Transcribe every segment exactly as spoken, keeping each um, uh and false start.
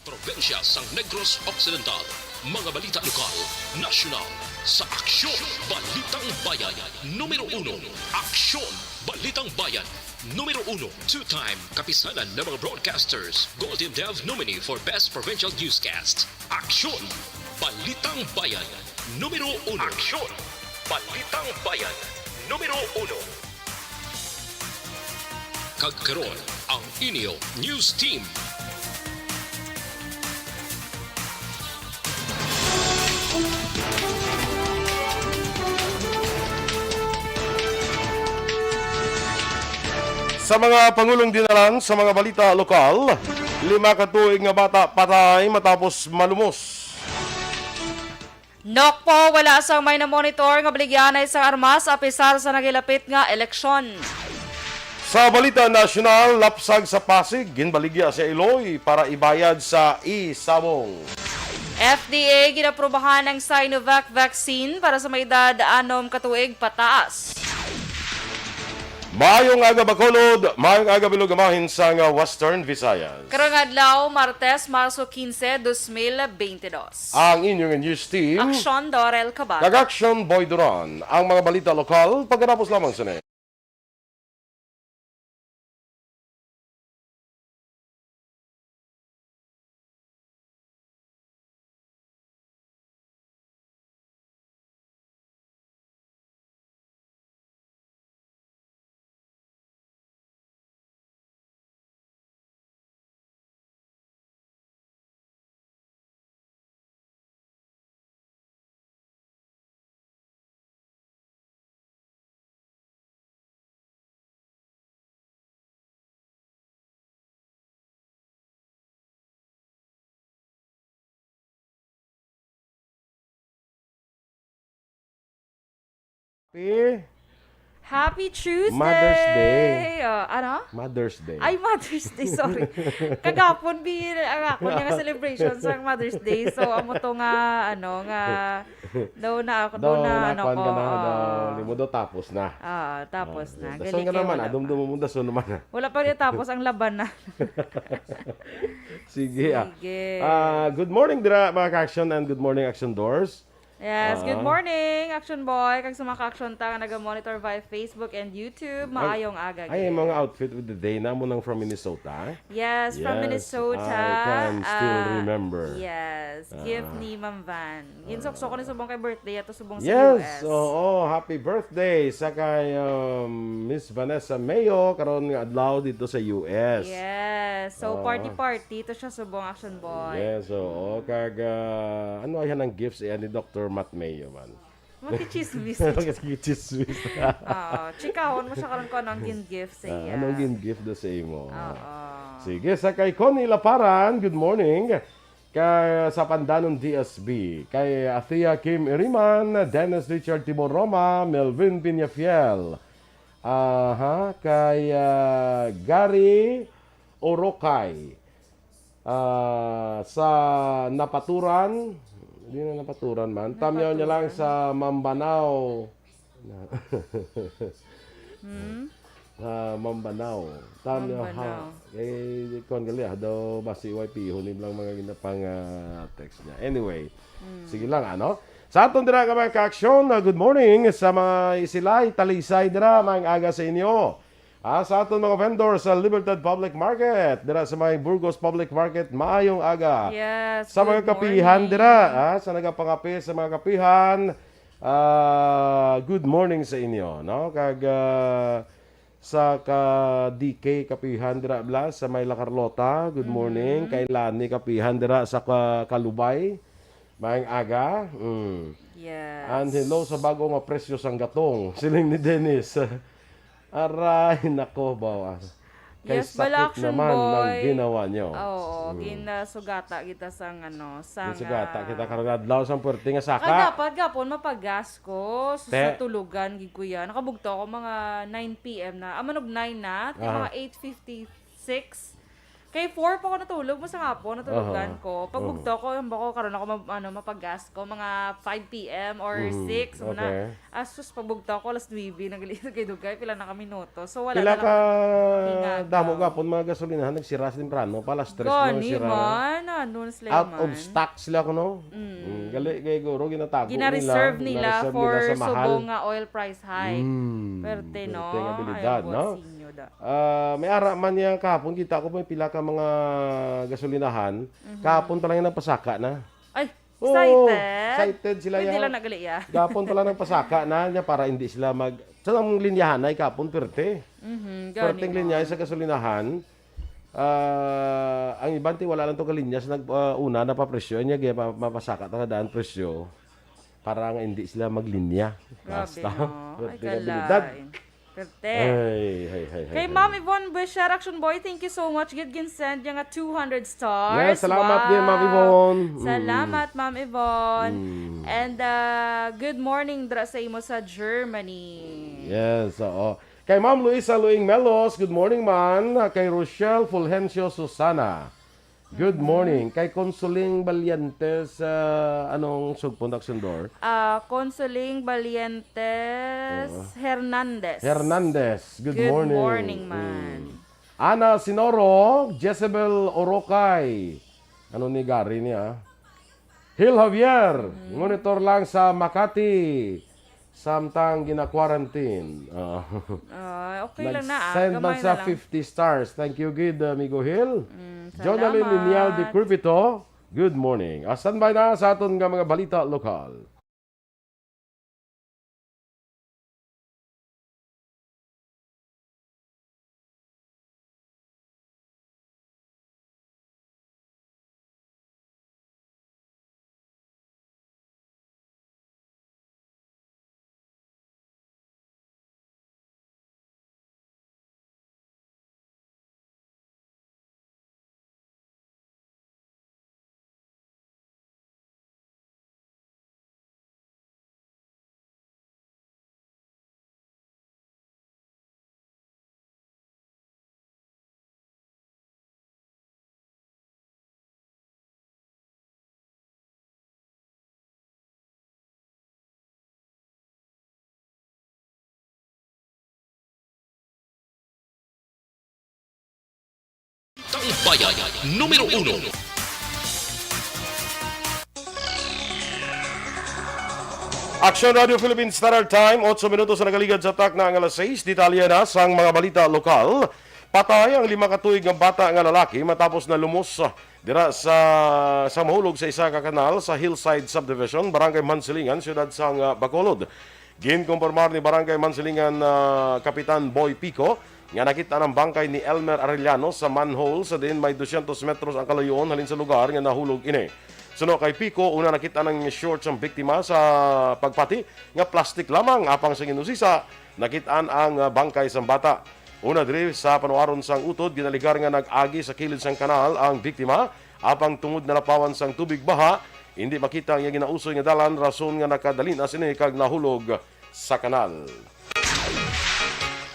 Probinsya sang Negros Occidental. Mga balita lokal, nasyonal, sa Aksyon Balitang Bayan. Numero uno, Aksyon Balitang Bayan. Numero uno, two-time Kapisanan ng mga Broadcasters Golden Dove nominee for Best Provincial Newscast. Aksyon Balitang Bayan. Numero uno. Aksyon Balitang Bayan. Numero uno. Kag karon, ang inyo news team. Sa mga pangulong dinalan sa mga balita lokal, lima ka tuig nga bata patay matapos malumos. Nokpo, wala sang may namonitor nga baligyanay sang armas apisar sa nagilapit nga eleksyon. Sa balita nasyonal, lapsag sa Pasig, ginbaligya sa Iloy para ibayad sa isabong. F D A ginaprubahan ang Sinovac vaccine para sa may edad anom ka tuig pataas. Maayong aga, Bacolod. Maayong aga, Bilog, amahin sang Western Visayas. Karong adlaw, Martes, Marso quince, dos mil veinte dos. Ang inyong news team. Aksyon, Dorel Cabal. Kag Aksyon, Boy Duran. Ang mga balita lokal, pagkatapos lamang sini. Happy Happy Tuesday! Mother's Day. Oh, ano? Mother's Day. Ay, Mother's Day, sorry. Kagapon, bi, ang ako nga celebration sa Mother's Day. So, amo to nga, ano, nga, daw na ako, daw Daw na, ano nakuan ko, ka na, daw oh. Limo daw tapos na. Ah, tapos Ah, na. Dason Galing ka kayo, naman, wala adum pa. Dumumunda, so naman. Wala pa rin tapos ang laban na. Sige, ah. Sige. Ah, good morning, dira, mga ka-action, and good morning, Action Doors. Yes, good Ah. morning, Action Boy. Kag sa mga ka-action ta nga naga-monitor via Facebook and YouTube, Ay, maayong aga, ay, gid. Mga outfit with the day na mo nang from Minnesota. Yes, from Yes, Minnesota. I can still Ah, remember. Yes, gift Ah. ni Ma'am Van. Ginsukso ko ni subong kay birthday ato subong sa Yes, U S. Oo, happy birthday sa kay, um, Miss Vanessa Mayo karon nga adlaw dito sa U S. Yes, so Oo. party-party to siya subong, Action Boy. Yes, oo. Kag, ah, ano ay ang gifts iya ni Doctor Matt Mayo man? Makichismis. Makichismis. Oo, chikahon mo siya karon kung anong gin-gift sa Ah, iya. Anong gin-gift do sa imo? Oo. Sige, sa kay Connie Laparan, good morning. Kay sa Pandanon D S B, kay Athea Kim Iriman, Dennis Richard Tibor Roma, Melvin Peñafiel. Aha, kay, ah, Gary Orokay. Ah, sa Napaturan, di na Napaturan man. Tamyaw niya lang Napaturan. Sa Mambanao. Hmm? Ah, Mambanao. Tamyaw ha. Mambanao. Eh, kuwan gali, ah, daw basi Y P, hunim lang mga ginapang, ah, text niya. Anyway, Hmm. sige lang, ano? Sa aton dira ka mga ka-action, ah, good morning sa mga Isilay, Talisay dira, maayong aga sa inyo. Ah, sa aton mga vendor sa Libertad Public Market, dira sa may Burgos Public Market, maayong aga. Yes, Sa mga good kapihan morning. dira, ah, sa nagapangape sa mga kapihan, ah, good morning sa inyo, no? Kag, ah, sa ka D K kapihan dira, bla, sa may La Carlota, good morning. Mhm. Kay Lani kapihan dira sa ka-, Kalubay, maayong aga. Mm. Yes. And hello sa bago nga presyo sang gatong, siling ni Dennis. Aray, nako, bawa. Kay Yes, sakit Bala Action naman ng Boy. ginawa nyo. Oo, Mm. ginasugata kita sang, ano, sang, Gisugata ah, kita karong adlaw sang puwerte nga saka. Kaya dapat gapon mapagas ko sa, Te- sa tulugan, gid, kuya. Nakabugto ako mga nine P M na. Ah, manog nine na, kay Aha. mga eight fifty-six. Kay four pa ko natulog, mo sa hapon, natulogan Aha. ko. Pagbugto Aha. ko, yung bako, karon ako, ma-, ano, mapag-gas ko, mga five p m or Mhm. six, mo na. Okay. Asus, pagbugto ko, alas nuebe, nagalitan kay Dugay, pila na ka minuto. So, wala Pila na lang ka hingag. damo gapon mga gasolinahan, nagsira sa temprano, pa alas tres na Gani nagsira. man, ano, sila Out of man. stock sila, kuno. Mm. Mm, gali, kay guro, ginatago Gina-reserve nila, nila gina-reserve for nila sa mahal. subong nga oil price high. Mm, Perte, no? perte nga abilidad, Ayaw no? buwasinyo da. Ah, may ara man niya kahapon, kita ko may pila ka mga gasolinahan. Mhm. Kahapon pa lang yung nagpasaka na. Ay, Oo, excited? excited sila Pwede ya. lang nagali, ya. Kahapon pa lang nagpasaka na niya para hindi sila mag-, sa mga linyahan ay kahapon, perte. Mhm, gani Perting mo. linyahan sa gasolinahan. Ah, ang iban ti wala lang to kalinya sa nag-, ah, una na pa presyo niya, kaya ma-, mapasaka talaga ang presyo para nga hindi sila maglinya. Grabe, Basta, no? Ay, perte nga abilidad. kalain. Perte. Ay, hay, hay, hay, Kay hay. Ma'am Yvonne Buesher, Action Boy, thank you so much. Gid ginsend niya nga two hundred stars. Yes, salamat Wow. din, Ma'am Yvonne. Mm. Salamat, Ma'am Yvonne. Mm. And, uh, good morning dra sa imo sa Germany. Yes, oo. Kay Ma'am Luisa Luing Melos, good morning, man. Kay Rochelle Fulgencio Susana, good Mhm. morning. Kay Consoling Balientes, ah, anong sugpon, Action Dor? Ah, Consoling Balientes Oo. Hernandez. Hernandez, good Good morning. morning, man. Mm. Ana Sinoro, Jezebel Orocay. Ano ni Gary niya? Hil Javier, Mm. monitor lang sa Makati. Samtang gina-quarantine. Ah. Ah, okay lang na, ah. Nag-send man Gamay sa na lang. fifty stars. Thank you, gid, amigo Hil. Mm, Jonalyn Lineal de salamat. Curvito, good morning. Ah, standby na sa aton nga mga balita lokal. Tambayan numero uno. Action Radio Philippine Standard Time, otso minutos na nagaligad sa takna nga alas sais. Detalye na sang mga balita lokal. Patay ang lima ka tuig nga bata nga lalaki matapos na lumos, ah, dira sa, sa mahulog sa isa ka kanal sa Hillside Subdivision, Barangay Mansilingan, siyudad sang, ah, Bacolod. Ginkompormar ni Barangay Mansilingan, ah, Kapitan Boy Pico nga nakit-an ang bangkay ni Elmer Arellano sa manhole sa diin may dusyentos metros ang kalayo-on halin sa lugar nga nahulog ini. Suno kay Pico, una nakit-an ang shorts ang biktima sa pagpati nga plastic lamang, apang sa ginusisa, nakit-an ang, ah, bangkay sang bata. Una diri sa panuaron sang utod, ginaligar nga nag-agi sa kilid sang kanal ang biktima, apang tungod nalapawan sang tubig baha, hindi makita ang iya ginausoy nga dalan, rason nga nakadali na sini kag nahulog sa kanal.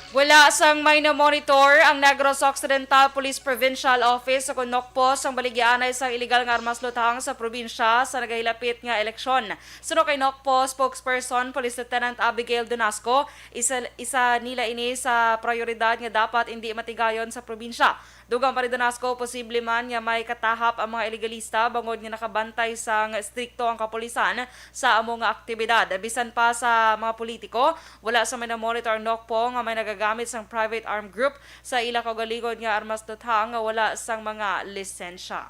Wala sang may na-monitor ang Negros Occidental Police Provincial Office o kon NOCPOS sang baligyaanay sang iligal nga armas luthang sa probinsya sa nagahilapit nga eleksyon. Suno kay NOCPOS spokesperson Police Lieutenant Abigail Donasco, isa, isa nila ini sa prayoridad nga dapat indi matigayon sa probinsya. Dugang pa ni Donasco, posible man nga may katahap ang mga ilegalista bangod nga nakabantay sang estrikto ang kapulisan sa amo nga aktibidad. Bisan pa sa mga politiko, wala sa may na-monitor ang NOCPO nga may nagagamit sang private arm group sa ila kaugalingon nga armas luthang nga wala sang mga lisensya.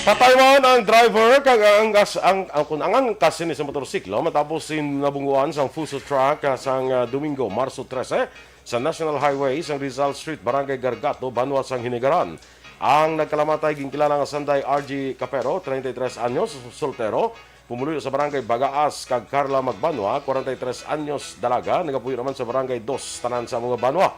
Patay man ang driver kag ang angkas, ang, ang, kun ang angkas sini sa motorsiklo matapos sin nabungguan sang fuso truck, ah, sang, ah, Domingo, Marso trese, sa National Highway sang Rizal Street, Barangay Gargato, Banwa sang Hinigaran. Ang nagkalamatay ginkilala nga Sanday R G Capero, treinta y tres anyos, soltero, pumuluyo sa Barangay Bagaas, kag Carla Magbanwa, kwarenta y tres anyos, dalaga, nagapuyo naman sa Barangay Dos, tanan sa amo nga banwa.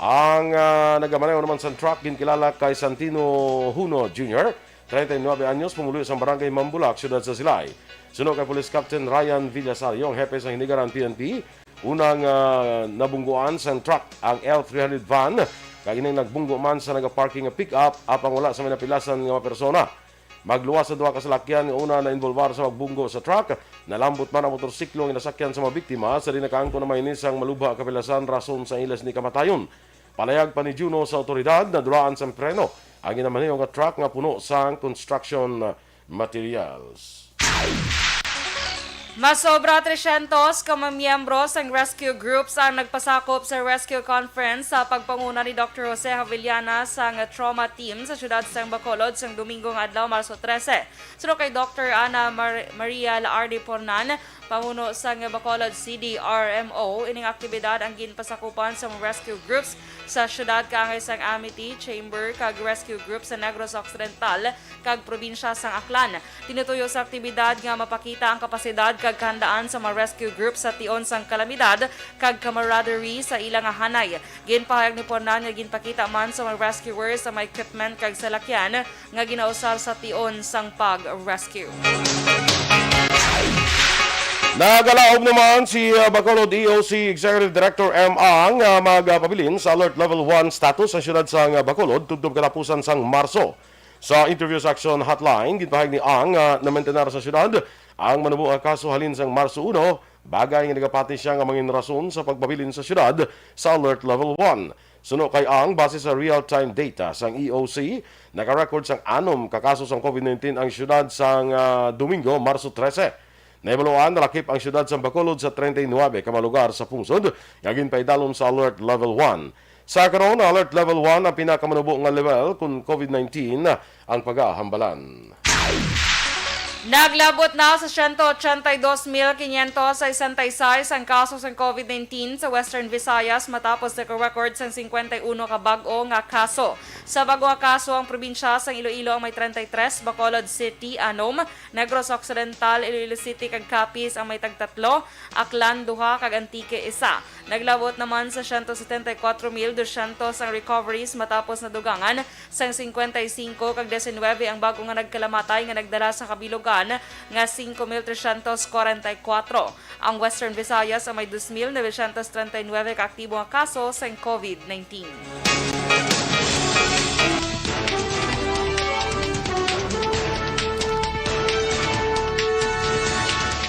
Ang, ah, nagamaneho naman sang truck ginkilala kay Santino Huno Junior, treinta y nuebe anyos, pumuluyo sang Barangay Mambulak, siyudad sa Silay. Suno kay Police Captain Ryan Villasario, ang hepe sang Hinigaran P N P, unang, ah, nabungguan sang truck ang L three hundred van kag ining nagbunggo man sa nagaparking nga pick-up, apang wala sa may napilasan nga mga persona. Magluwas sa duha ka salakyan nga una nainbolbar sa pagbunggo sa truck, nalambot man ang motorsiklo nga nasakyan sa mga biktima, sa di nakaangkon naman ini sang malubha kapilasan rason sa ila sini kamatayon. Palayag pa ni Juno sa awtoridad, nadulaan sang preno ang ginamaneho nga truck nga puno sang construction materials. Masobra tresyentos ka mga miyembro sang rescue groups ang nagpasakop sa rescue conference sa pagpanguna ni Doktor Jose Havillana sang trauma team sa siyudad sang Bacolod sang Domingo nga adlaw, Marso trese. Suno kay Doktor Ana Mar-, Maria Laardi Pornan, pamuno sang Bacolod C D R M O, ining aktibidad ang ginpasakupan sa mga rescue groups sa siyudad kaangay sang Amity Chamber kag rescue group sa Negros Occidental kag probinsya sang Aklan. Tinutuyo sa aktibidad nga mapakita ang kapasidad kag kahandaan sa mga rescue group sa tion sang kalamidad kag camaraderie sa ila nga hanay. Ginpahayag ni Pornan nga ginpakita man sa mga rescuers ang mga equipment kag salakyan nga ginausar sa tion sang pag-rescue. Nagalaom naman si, uh, Bacolod E O C Executive Director M. Ang, uh, magpabilin sa Alert Level one status sa siyudad sang, uh, Bacolod tubtob katapusan sang Marso. Sa interview sa Action Hotline, ginpahayag ni Ang nga namentenar sa siyudad ang manubo nga kaso halin sang Marso uno, bagay nga nagapati siya nga mangin rason sa pagpabilin sa siyudad sa Alert Level one. Suno kay Ang, base sa real-time data sang E O C, naka-record sang anom ka kaso sang COVID nineteen ang siyudad sang, ah, Domingo, Marso trese. Nahibaluan, nalakip ang siyudad sang Bacolod sa treinta y nuebe ka mga lugar sa pungsod nga ginpaidalom sa Alert Level one. Sa karon, Alert Level one ang pinakamanubo nga level kon COVID nineteen ang pagahambalan. Naglabot na sa siyento ochenta y dos mil quinientos sesenta y seis ang kaso sang COVID nineteen sa Western Visayas matapos naka-record sang cincuenta y uno ka bag-o nga kaso. Sa bag-o nga kaso, ang probinsya sang Iloilo ang may treinta y tres, Bacolod City, anom, Negros Occidental, Iloilo City, kag Capiz ang may tagtatlo, Aklan, duha, kag Antique, isa. Naglabot naman sa siyento setenta y kuwatro mil dosyentos ang recoveries matapos nadugangan sang cincuenta y cinco kag diecinuebe ang bag-o nga nagkalamatay nga nagdala sa kabilugan nga cinco mil trescientos cuarenta y cuatro. Ang Western Visayas ang may dos mil novecientos treinta y nuebe ka aktibo nga kaso sang COVID nineteen.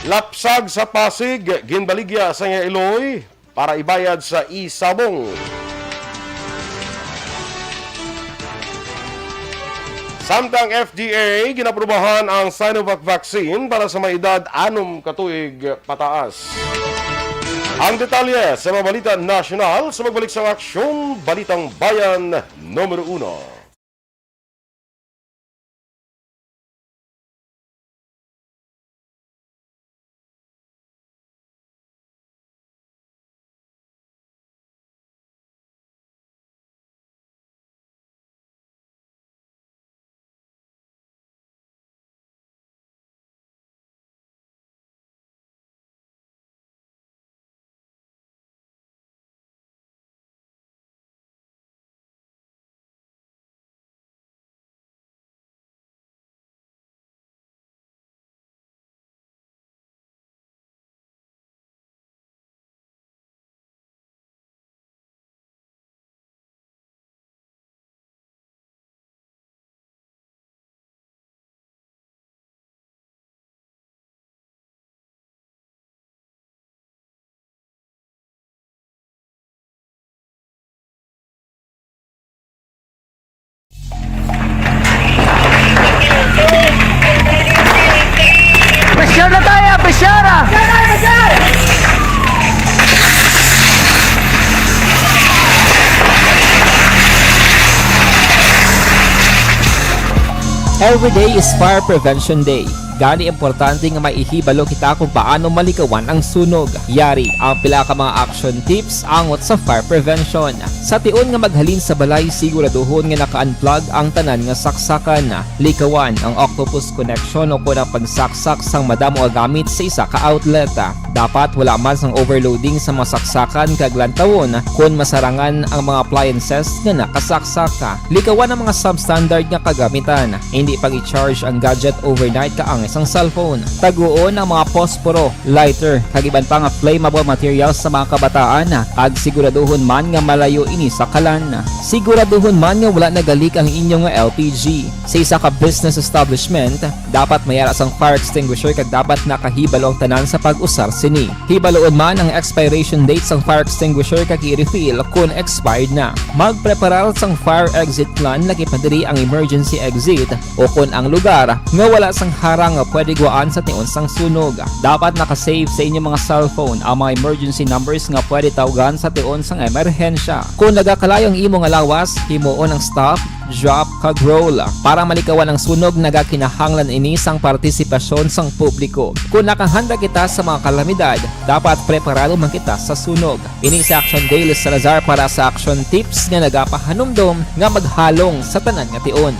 Lapsag sa Pasig, ginbaligya sa iya iloy para ibayad sa e-sabong. Samtang F D A ginaprubahan ang Sinovac vaccine para sa may edad anom ka tuig pataas. Ang detalye sa mga balita nasyonal sa pagbalik sa Aksyon Balitang Bayan numero uno. Pressure na tayo, pressure ah! Every day is Fire Prevention Day. Gani, importante nga may ihibalo kita kung paano malikawan ang sunog. Yari ang pila ka mga action tips angot sa fire prevention. Sa tion nga maghalin sa balay, siguraduhon nga naka-unplug ang tanan nga saksakan. Likawan ang octopus connection o kon ang pagsaksak sang madamo nga gamit sa isa ka outlet. Dapat wala man sang overloading sa mga saksakan kag lantawon kon masarangan ang mga appliances nga nakasaksak. Likawan ang mga substandard nga kagamitan. Hindi pag-i-charge ang gadget overnight kaang Isang cellphone. Taguon ang mga posporo, lighter, kag iban pa nga flammable materials sa mga kabataan, kag siguraduhon man nga malayo ini sa kalan. Siguraduhon man nga wala nagalik ang inyo nga L P G. Sa isa ka business establishment, dapat may ara sang fire extinguisher kag dapat nakahibalo ang tanan sa pag-usar sini. Hibaluon man ang expiration date sang fire extinguisher kag i-refill kon expired na. Magpreparar sang fire exit plan, lakip na diri ang emergency exit, o kon ang lugar nga wala sang harang nga pwede guwaan sa tion sang sunog. Dapat naka-save sa inyong mga cellphone ang mga emergency numbers nga pwede tawgan sa tion sang emerhensya. Kung nagakalayo ang imo nga lawas, himuon ang stop, drop, kag roll. Para malikawan ang sunog, nagakinahanglan ini sang partisipasyon sang publiko. Kung nakahanda kita sa mga kalamidad, dapat preparado man kita sa sunog. Ini si Action Daily Salazar para sa Action Tips nga nagapahanumdom nga maghalong sa tanan nga tion.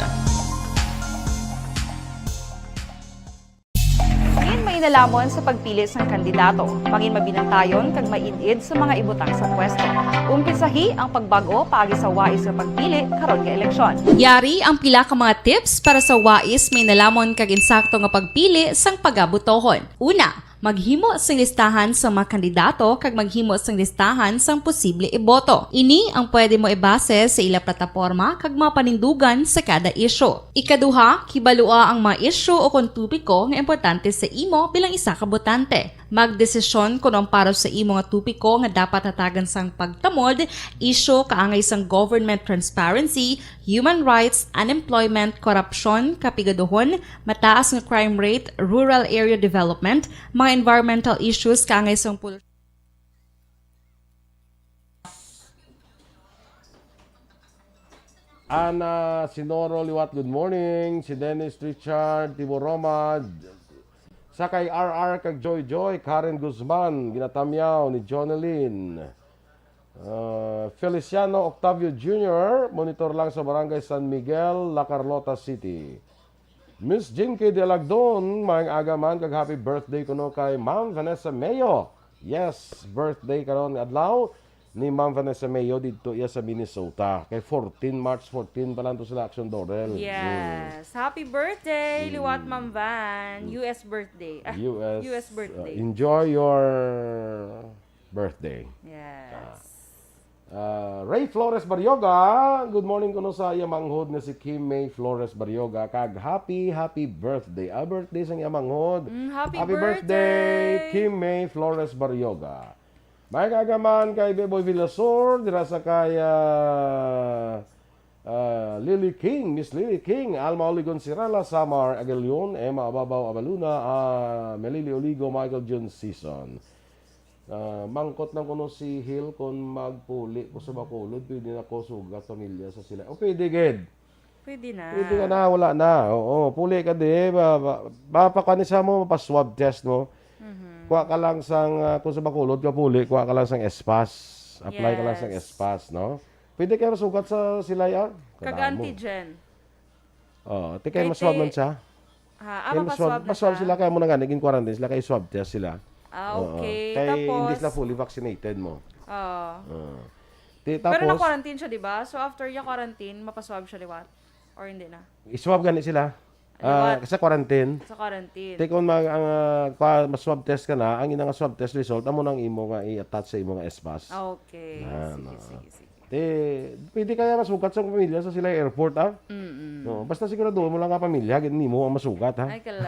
Mangin mainalamon sa pagpili sang kandidato. Mangin mabinantayon kag maid-id sa mga ibutang sa pwesto. Umpisahi ang pagbag-o paagi sa wais nga pagpili karon nga eleksyon. Yari ang pila ka mga tips para sa wais, mainalamon kag insakto nga pagpili sang pagabotohon. Una, maghimo sing listahan sa mga kandidato kag maghimo sing listahan sang posible iboto. Ini ang pwede mo ibase sa ila plataporma kag mga panindugan sa kada isyu. Ikaduha, kibalua ang mga isyu o kon topiko nga importante sa imo bilang isa ka botante. Magdesisyon kon ang para sa imo nga topiko nga dapat hatagan sang pagtamod, isyu kaangay sang government transparency, human rights, unemployment, korupsyon, kapigaduhon, mataas nga crime rate, rural area development, mga environmental issues kaangay sang pol- Ana Sinoro liwat, good morning. Si Dennis Richard Tiboroma, sa kay R R kag Joy Joy, Karen Guzman, ginatamyaw ni Jonelyn. Ah, Feliciano Octavio Junior, monitor lang sa Barangay San Miguel, La Carlota City. Miss Jinky Dialagdon, maayong aga man kag happy birthday kuno kay Ma'am Vanessa Mayo. Yes, birthday karon nga adlaw ni Ma'am Vanessa Mayo, didto iya sa Minnesota. Kay fourteen, March fourteen pa lang to sila, Action Dorel. Mm. Yes. Happy birthday, liwat Ma'am Van. U S birthday. Ah, U S, U S birthday. Uh, enjoy your birthday. Yes. Uh, Ray Flores Barrioga, good morning kuno sa iya manghod nga si Kim May Flores Barrioga, kag happy, happy birthday. Ah, birthday sang iya manghod. Mm, happy Happy birthday! Kim May Flores Barrioga. May kagaman kay Beboy Villasor, dira sa kay, ah, ah, Lily King, Miss Lily King, Alma Oligon Sirala, Samar Agalion, Emma Ababaw Abaluna, ah, Melili Oligo, Michael Jun Season. Ah, mangkot lang kuno si Hil kung magpuli ko sa Bacolod, pwede na ko sugat pamilya sa sila. O pwede, gid. Pwede na. Pwede ka na, wala na. Oo, puli ka di. Ba, ba, ba, pa, kani sa mo, pa swab test mo. Kuha ka lang sang, ah, kung sa Bacolod ka puli, kuha ka lang sang S-Pass. Apply ka lang sang Yes. S-Pass, no? Pwede kayo masugat sa sila, ah? Kag Kadamo. Antigen. Oh, ti kay Kay maswab ti- man siya. Ha, ah, Kay mapaswab na maswab siya. sila, kaya mo na nga, naging quarantine sila, kay swab test sila. Ah, Oo. okay. Kay Tapos, hindi sila fully vaccinated mo. Oo. Oo. Ti, Pero tapos, na-quarantine siya, di ba? So, after niya quarantine, mapaswab siya liwat? Or hindi na? iswab gani sila. Ah, Liwat. Sa quarantine. Sa quarantine. Ti kung mag, ang, ah, kwa, ma-swab test ka na, ang ina nga swab test result, amo nang imo nga i-attach sa imo nga S-Pass. Ah, okay. Ah, Sige, no. sige, sige. Ti, pwede kaya masugat sa pamilya sa sila airport, ah? Mm-mm. No, basta sigurado mo lang nga pamilya, gid nimo ang masugat, ha? Ay, kala.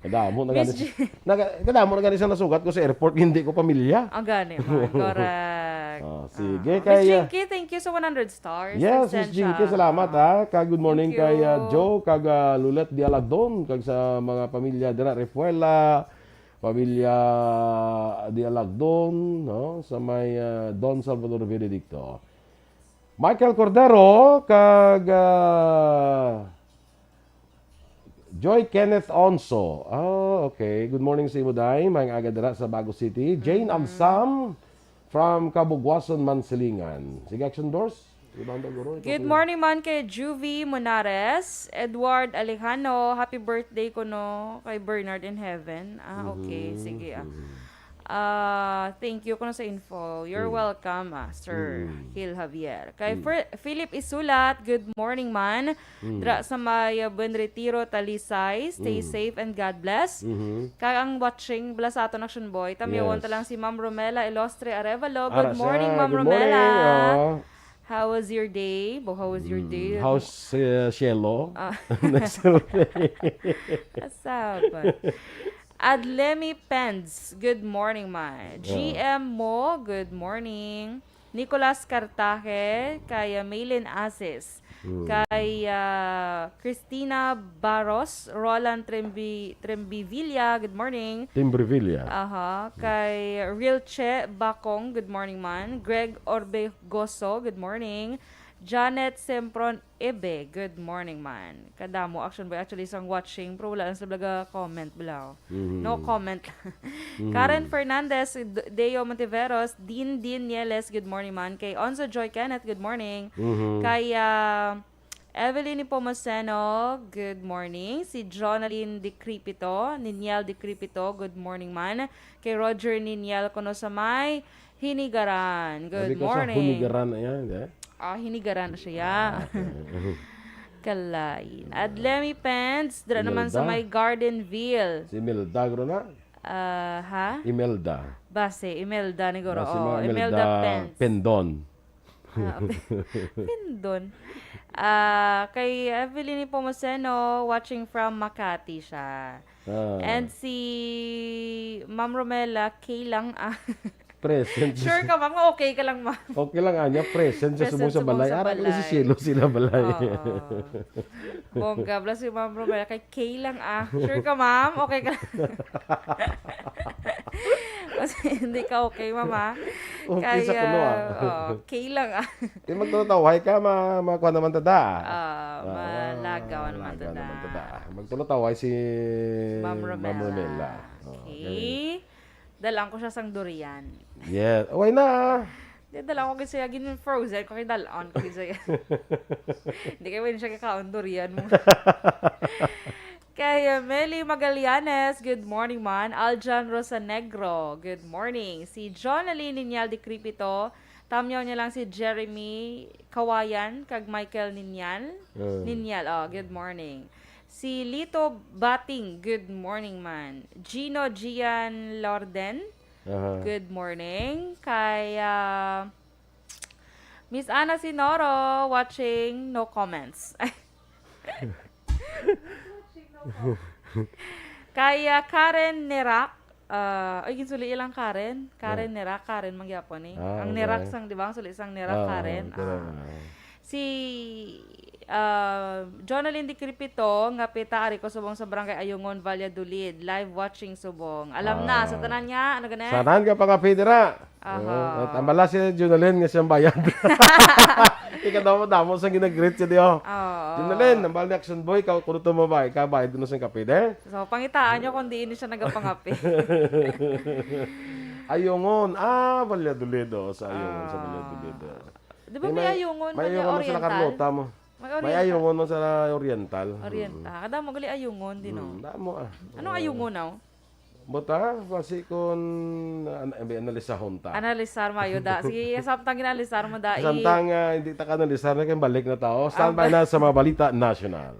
Kadamo na Miss gani. Naga, kadamo na gani sa nasugat ko sa airport, hindi ko pamilya. Ang gani man. Correct. Oh, sige, Ah. kaya- Miss Jinky, thank you sa one hundred stars. Yes, Miss Nagsensyang. Jinky, salamat, ha. Kag good morning Thank kay, you. ah, Joe, kag, ah, Lulet Dialagdon, kag sa mga pamilya dira, Refuela, pamilya Dialagdon, no, sa may, ah, Don Salvador Benedicto. Michael Cordero, kag, ah, Joy Kenneth Onso. Ah, okay. Good morning sa imo, Day. Maayong aga dira sa Bago City. Jane Mm-hmm. Absam from Kabugwason, Mansilingan. Sige, Action Dors. Ibang guro, ikaw Good po. Morning man kay Juvie Monares, Edward Alejano, happy birthday kuno kay Bernard in Heaven. Ah, okay. Mhm. Sige, ah. Mhm. Ah, thank you kuno sa info. You're Mm. welcome, ah, Sir Mm. Gil Javier. Kay Mm. Fir-, Philip Isulat, good morning, man. Mm. Dra sa may, ah, Buen Retiro, Talisay. Stay Mm. safe and God bless. Mhm. Kag ang watching bala sa aton, Action Boy, tamyawon Yes. ta lang si Ma'am Romela Ilostre Arevalo. Ara Good morning, siya. Ma'am Good morning. Romela. Oo. How was your day? Bo, how was your Mm. day? How's, uh, Cielo? Ah. Next day. Asaban. Adlemi Pens, good morning, ma. Yeah. G M Mo, good morning. Nicolas Cartaje, kay, uh, Maylin Asis, Mm. kay, uh, Christina Barros, Roland Trembi-, Trembivilla, good morning. Timbrevilla. Aha, Mm. kay Real Che Bakong, good morning, man. Greg Orbegoso, good morning. Janet Sempron Ebe, good morning, man. Kadamo, Action Boy, actually, sang watching, pero wala lang sila ga-comment, bala. Mhm. No comment. Mhm. Karen Fernandez, D-, Deo Montiveros, Din Din Nieles, good morning, man. Kay Onzo Joy Kenneth, good morning. Mhm. Kay, ah, Evelyn Nepomuceno, good morning. Si Jonalyn Dicripito, Niniel Dicripito, good morning, man. Kay Roger Niniel, kuno sa may Hinigaran. Good Sabi ko sa morning. Hinigaran, ayan, eh. Ah, Hinigaran siya. Ah, okay. Kalain. Adlemi Pens, dira naman sa Imelda? May Gardenville. Si Imelda, gro na? Ah, ha? Imelda. Base, Imelda ni guro. Base Oo, mga Imelda Imelda Pens. Pendon. Ah, Pendon. Ah, kay Evelyn Nepomuceno, watching from Makati siya. Ah. And si Ma'am Romela, K lang, ah. Present. Sure ka, ma'am, nga okay ka lang, ma'am? Okay lang, anya, present siya Present subong sa subong balay. sa Ara, kay si balay. Cielo sila balay. Oo. Bongga, bala si Ma'am Romela, kay K lang, ah. Sure ka, ma'am? Okay ka lang? Kasi hindi ka okay, ma'am, ah. Okay sa Kaya, kuno, ah. Oo, K lang, ah. Di magtulotawhay ka, ma-, makuha naman ta da. Ah, Ah, malagaw naman ta malagaw da. naman ta da. Magtulotawhay si Ma'am Ma'am Romela. Romela. Oh, Okay. okay. Dalaan ko siya sang durian. Yes. Uy na. Di, dalaan ko kasi gin frozen ko kay dalaan ko kasi. Hindi kayo pwede siya kakaon durian mo. Kay, uh, Meli Magallanes, good morning, man. Aljan Rosanegro, good morning. Si Jonalyn Ninyal de Cripito, tamyaw niya lang si Jeremy Kawayan kag Michael Ninyal. Mm. Ninyal, oh, good morning. Si Lito Bating, good morning, man. Gino Gian Lorden, Aha. good morning. Kay, ah, Miss Ana Sinoro, watching, no comments. Kay, ah, Karen Nerak, ah, ay, ginsuli ilang Karen. Karen Ah. Nerak, Karen mangyapon eh. Ah, Ang okay. Nerak sang, di ba? Ang suli sang Nerak, Ah, Karen. Karen, Ah. ah. Si, ah, Jonalyn Di Cripito, nga pita ari ko subong sa Barangay Ayungon, Valladolid. Live watching subong. Alam na, sa Ah. tanan nga, ano gani? Sa tanan nga pangapi dira. Aha. Oh, at ambala si Junalyn nga siyang bayad. Ikadamo-damo sa ginag-greet siya, di, oh. Oo. Junalyn, ambal ni Action Boy, ka, kuno to mo ba? Ikaw bayad kuno sa kape, de? So, pangitaan nyo kung diin siya nagapangape. Ayungon. Ah, Valladolid, oh. Sa Ayungon, sa Ah. Valladolid, oh. Di ba Eh, may may, Ayungon, may may Ayungon sa La Oriental? Carlota mo. May May Oriental. Ayungon mo sa Oriental. Oriental. Mm. Ah, kadamo gali Ayungon din, no? Mm, damo, ah. Anong Oo. Ayungon, no? Buta, basi kun, an-, an-, analisahon ta. Analisar mayo da. Sige, samtang ginalisar mo da, i- Samtang, ah, hindi ta kanalisar na, kaya balik na tao. Standby Ah, na sa mga balita national.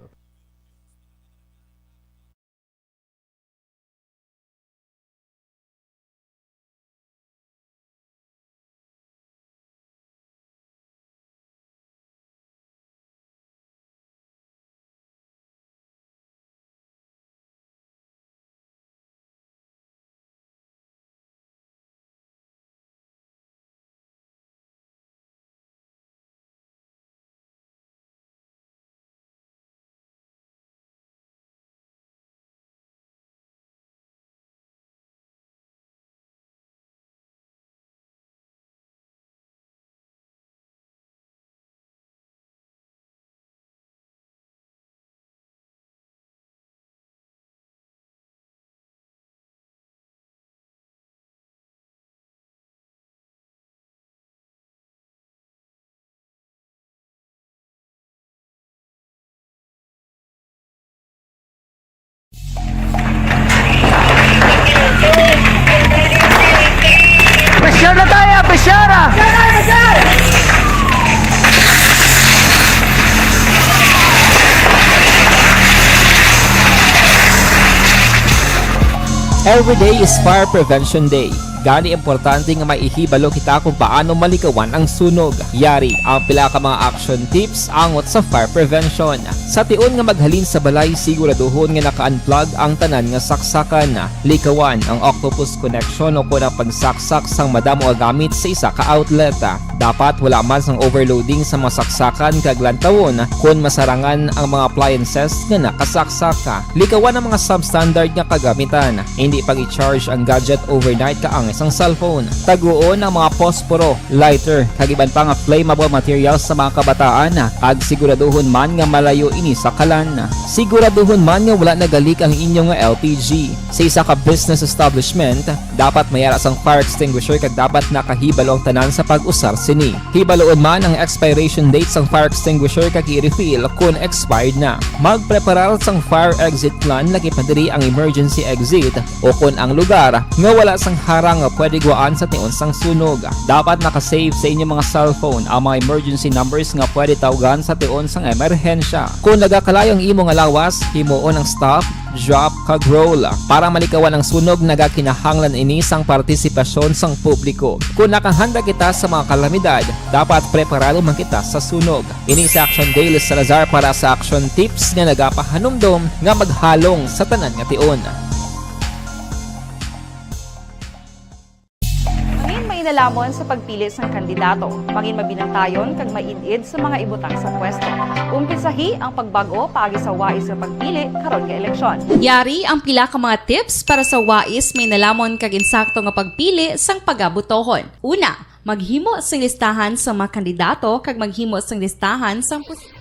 Every day is Fire Prevention Day. Gani importante nga may ihibalo kita kung paano malikawan ang sunog. Yari ang pila ka mga action tips angot sa fire prevention. Sa tion nga maghalin sa balay, siguraduhon nga naka-unplug ang tanan nga saksakan. Likawan ang octopus connection o kon ang pagsaksak sang madamo nga gamit sa isa ka outlet. Dapat wala man sang overloading sa mga saksakan kag lantawon kon masarangan ang mga appliances nga nakasaksak. Likawan ang mga substandard nga kagamitan. Hindi pag-i-charge ang gadget overnight kaangay sang cellphone. Taguon ang mga posporo, lighter, kag iban pa nga flammable materials sa mga kabataan, kag siguraduhon man nga malayo ini sa kalan. Siguraduhon man nga wala nagalik ang inyo nga L P G. Sa isa ka business establishment, dapat may ara sang fire extinguisher kag dapat nakahibalo ang tanan sa pag-usar sini. Hibaloon man ang expiration date sang fire extinguisher kag i-refill kon expired na. Magpreparar sang fire exit plan, lakip na diri ang emergency exit o kon ang lugar nga wala sang harang nga pwede gwaan sa tion sang sunog. Dapat naka-save sa inyo mga cellphone ang mga emergency numbers nga pwede tawgan sa tion sang emerhensya. Kon nagakalayo ang imo nga lawas, himuon ang stop, drop, kag roll. Para malikawan ang sunog, nagakinahanglan ini sang partisipasyon sang publiko. Kon nakahanda kita sa mga kalamidad, dapat preparado man kita sa sunog. Ini si Action Daily Salazar para sa Action Tips nga nagapahanumdom nga maghalong sa tanan nga tion. Mangin mainalomon sa pagpili sang kandidato. Mangin mabinantayon kag maid-id sa mga ibutang sa pwesto. Umpisahi ang pagbag-o paagi sa wais nga pagpili karon nga eleksyon. Yari ang pila ka mga tips para sa wais, mainalomon kag insakto nga pagpili sang pagabutohon. Una, maghimo sing listahan sa mga kandidato kag maghimo sing listahan sang pos-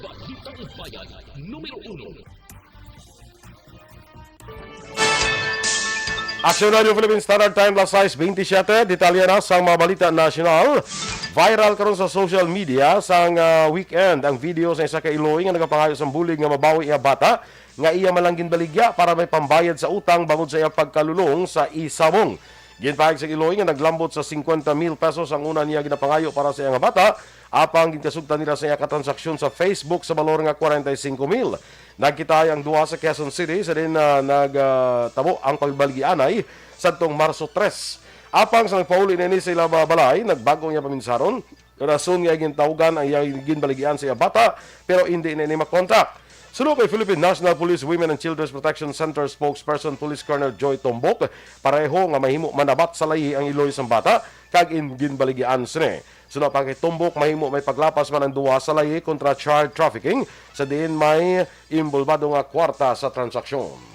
Aksyon Radio Philippine Standard Time, las sais bentisiete. Detalye na sang mga balita nasyonal. Viral karon sa social media sang, ah, weekend ang video sa isa ka iloy nga nagapangayo sang bulig nga mabawi iya bata nga iya man lang ginbaligya para may pambayad sa utang bangod sa iya pagkalulong sa isabong. Ginpahayag sang iloy nga naglambot sa singkwenta mil pesos ang una niya ginapangayo para sa iya nga bata, apang ginkasugtan nila sa iya ka transaksyon sa Facebook sa balor nga kwarenta y singko mil. Nagkitaay ang duha sa Quezon City sa diin, ah, nag, ah, tabo ang pagbaligianay sadtong Marso tres. Apang sa nagpauli na ini sa ila mga balay, nagbag-o niya paminsaron. Rason nga gintawgan ang iya ginbaligian sa iya bata, pero indi na ini makontak. Suno kay Philippine National Police Women and Children's Protection Center spokesperson Police Colonel Joy Tombok, pareho nga mahimo manabat sa layi ang iloy sang bata kag in ginbaligian sini. Suno pa kay Tombok, mahimo may paglapas man ang duha sa layi kontra child trafficking sa diin may inbolbado nga kwarta sa transaksyon.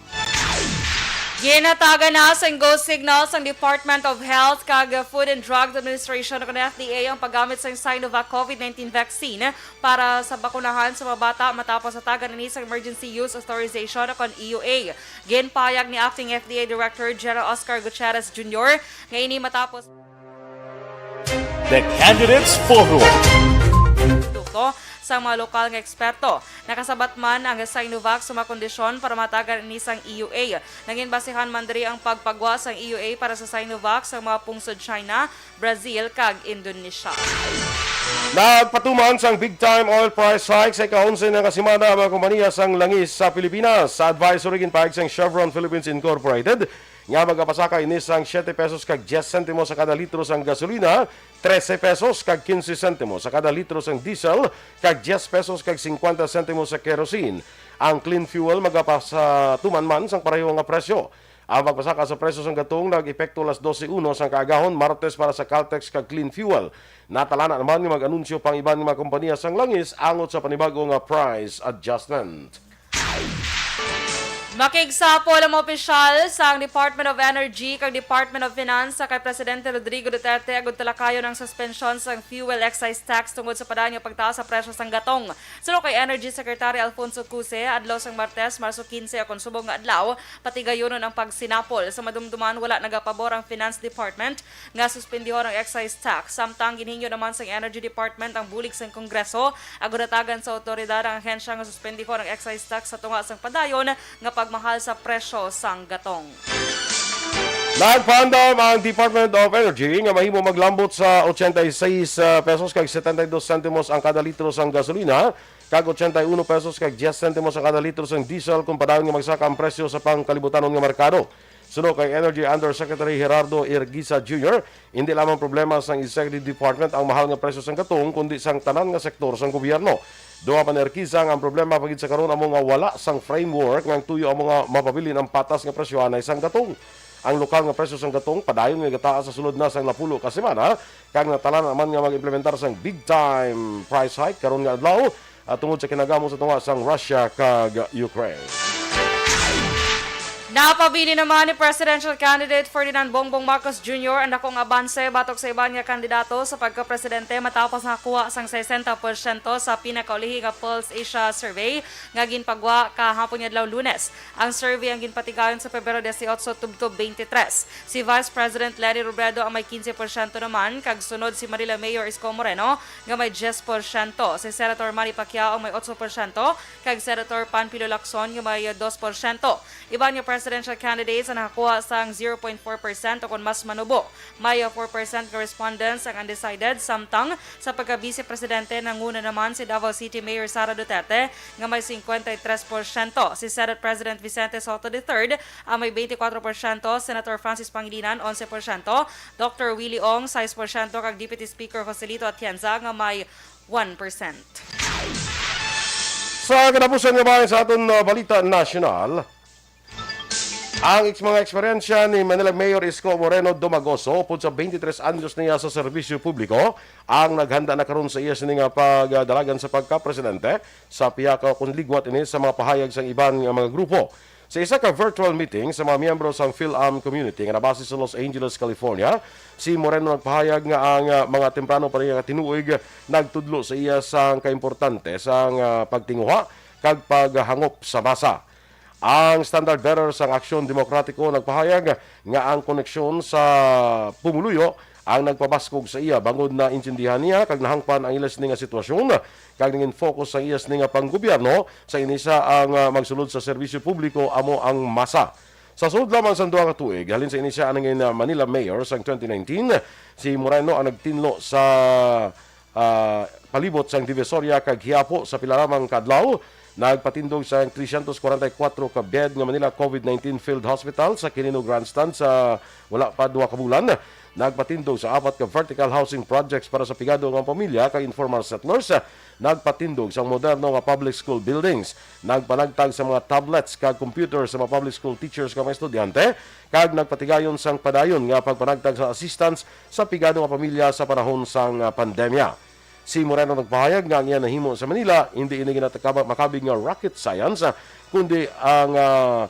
Ginhatagan na sang go signal sang Department of Health kag Food and Drugs Administration o F D A ang paggamit sang Sinovac COVID nineteen vaccine para sa bakunahan sa mga bata matapos hatagan ini sang Emergency Use Authorization o E U A. Ginpahayag ni Acting F D A Director General Oscar Gutierrez Junior nga ini matapos The Candidates Forum. Produkto sa mga lokal nga eksperto. Nakasabat man ang Sinovac sa mga kondisyon para matagan ini sang E U A. Nangin basihan man diri ang pagpagwa sang E U A para sa Sinovac sa mga pungsod China, Brazil, kag Indonesia. Nagpatuman sang big time oil price hike sa ika-onse na nga semana ang mga kompanya sang langis sa Pilipinas. Sa advisory ginpahayag sang Chevron Philippines Incorporated, nga magapasaka ini sang siete pesos kag diez sentimos sa kada litro sang gasolina, trese pesos kag quince sentimos sa kada litro sang diesel, kag diez pesos kag cincuenta sentimos sa kerosene. Ang clean fuel magapasatuman man sang pareho nga presyo. Ang pagpasaka sa presyo sang gatong nag-epekto alas dose uno sang kaagahon Martes para sa Caltex kag clean fuel. Natalana naman nga mag-anunsyo pa ang iban nga mga kompanya sang langis angot sa panibag-o nga price adjustment. Makigsapol ang mga opisyal sang Department of Energy kag Department of Finance kay Presidente Rodrigo Duterte agud talakayon ang suspensyon sang fuel excise tax tungod sa padayon nga pagtaas sa presyo sang gatong. Suno kay Energy Secretary Alfonso Cuse, adlaw sang Martes, Marso quince, o kon subong nga adlaw, patigayunon ang pagsinapol sa madumduman wala nagapabor ang Finance Department nga suspendihon ang excise tax. Samtang ginhingyo naman sang Energy Department ang bulig sang Kongreso agud hatagan sa awtoridad ang ahensya nga suspendihon ang excise tax sa tunga sang padayon nga pagmahal sa presyo sang gatong. Nagpaandam ang Department of Energy nga mahimo maglambot sa ochenta y seis pesos kag setenta y dos sentimos ang kada litro sang gasolina kag ochenta y uno pesos kag diez sentimos ang kada litro sang diesel kon padayon nga magsaka ang presyo sa pangkalibutanon nga merkado. Suno kay Energy Undersecretary Gerardo Irguiza Junior, hindi lamang problema sang executive department ang mahal nga presyo sang gatong, kundi sang tanan nga sektor sang gobyerno. Duha pa ni Irguiza nga ang problema pa gid sa karon amo nga wala sang framework nga ang tuyo amo nga mapabilin ang patas nga presyo anay sang gatong. Ang lokal nga presyo sang gatong padayon nga gataas sa sulod na sang napulo ka semana, kag natalan naman nga mag-implementar sang big time price hike karon nga adlaw, ah, tungod sa kinagamo sa tunga sang Russia kag Ukraine. Napabili naman ni presidential candidate Ferdinand Bongbong Marcos Junior ang dakong abanse batok sa iban nga kandidato sa pagkapresidente matapos nakakuha sang sesenta porsyento sa pinakaulihi nga Pulse Asia Survey nga ginpagwa kahapon nga adlaw Lunes. Ang survey ang ginpatigayon sa Pebrero dieciocho tubtob twenty-three. Si Vice President Leni Robredo ang may quince porsyento naman, kag sunod si Manila Mayor Isko Moreno nga may diyes porsyento. Si Senator Manny Pacquiao ang may otso porsyento, kag Senator Panfilo Lacson nga may dos porsyento. Iban nga presidential candidates ang nakakuha sang zero point four percent o kon mas manubo. May four percent nga respondents ang undecided, samtang sa pagka-vice presidente nanguna naman si Davao City Mayor Sara Duterte nga may cincuenta y tres porsyento, si Senate President Vicente Sotto the third ang may twenty-four porsyento, Senator Francis Pangilinan onse porsyento, Doctor Willie Ong sais porsyento, kag Deputy Speaker Joselito Atienza nga may one percent. Sa katapusan nga bahin sa aton, uh, balita nasyonal, ang ex-, mga eksperyensya ni Manila Mayor Isko Moreno Domagoso upod sa twenty-three anyos niya sa serbisyo publiko ang naghanda na karon sa iya sini nga pagdalagan sa pagkapresidente sa pihaka kon ligwat ini sa mga pahayag sang iban nga mga grupo. Sa isa ka virtual meeting sa mga miyembro sang PhilAm community nga nabase sa Los Angeles, California, si Moreno nagpahayag nga ang, ah, mga temprano pa niya nga tinuig nagtudlo sa iya sang kaimportante sang, ah, pagtinguha kag paghangop sa masa. Ang standard bearer sang Aksyon Demokratiko nagpahayag nga ang koneksyon sa pumuluyo ang nagpabaskog sa iya, bangod naintindihan niya kag nahangpan ang ila sini nga sitwasyon, kag nangin focus ang iya sini nga panggobyerno sa inisa ang, ah, magsulod sa serbisyo publiko amo ang masa. Sa sulod lamang sang duha ka tuig halin sa inisa ang nangin, ah, Manila Mayor sang twenty nineteen, si Moreno ang nagtinlo sa ah, palibot sang Divisoria kag Quiapo sa pila lamang ka adlaw. Nagpatindog sang trescientos cuarenta y cuatro ka bed nga Manila COVID nineteen Field Hospital sa Quirino Grandstand sa wala pa duha ka bulan. Nagpatindog sa apat ka vertical housing projects para sa pigado nga pamilya kag informal settlers. Nagpatindog sang moderno nga public school buildings. Nagpanagtag sa mga tablets kag computer sa mga public school teachers kag mga estudyante, kag nagpatigayon sang padayon nga pagpanagtag sa assistance sa pigado nga pamilya sa panahon sang, ah, pandemya. Si Moreno nagpahayag nga ang iya nahimo sa Manila hindi ini ginatakabang makabig nga rocket science, ah, kundi ang, ah,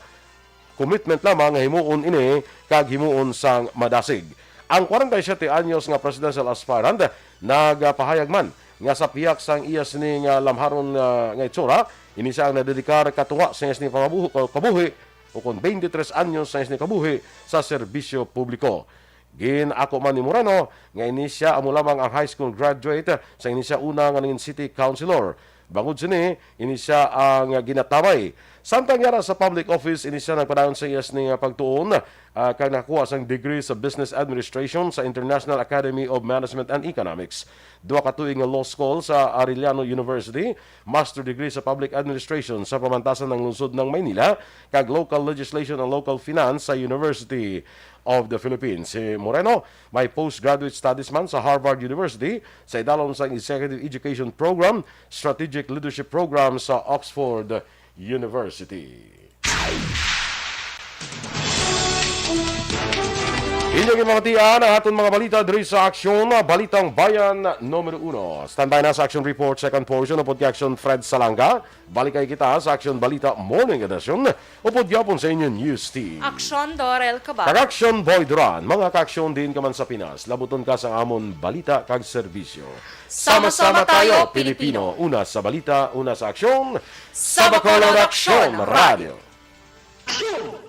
commitment lamang nga himuon ini kag himuon sang madasig. Ang kwarenta y siyete anyos nga presidential aspirant nagapahayag man nga sa pihak sang iya sini nga lamharon, ah, nga itsura, ini sia ang nadedikar katunga sa iya sini pangabuhi, kabuhi, o kon twenty-three anyos sa iya sini kabuhi sa serbisyo publiko. Gin-ako man ni Moreno nga ini sia amo lamang ang high school graduate sa ini sia una nga nangin city councilor. Bangod sini, ini sia ang ginatabay. Samtang yara sa public office, ini sia nagpadayon sa iya sini nga pagtuon, ah, kag nakakuha sang degree sa Business Administration sa International Academy of Management and Economics. Duha ka tuig nga law school sa Arellano University, master degree sa Public Administration sa Pamantasan ng Lungsod ng Maynila, kag Local Legislation and Local Finance sa University of the Philippines. Si Moreno may postgraduate studies man sa Harvard University sa idalom sang Executive Education Program, Strategic Leadership Program sa Oxford University. Inyong ipamatian ang aton mga balita diri sa Aksyon, Balitang Bayan numero uno. Standby na sa Aksyon Report, second portion, upod kay Aksyon Fred Salanga. Balik kay kita sa Aksyon Balita Morning Edition, upod gyapon sa inyo news team. Aksyon Dorel Cabal. Kag Aksyon Boy Duran, mga kaaksyon diin ka man sa Pinas, labuton ka sa amon balita kag serbisyo. Sama-sama tayo, Pilipino. Una sa balita, una sa aksyon, Sa Bacolod Aksyon Radio. Aksyon!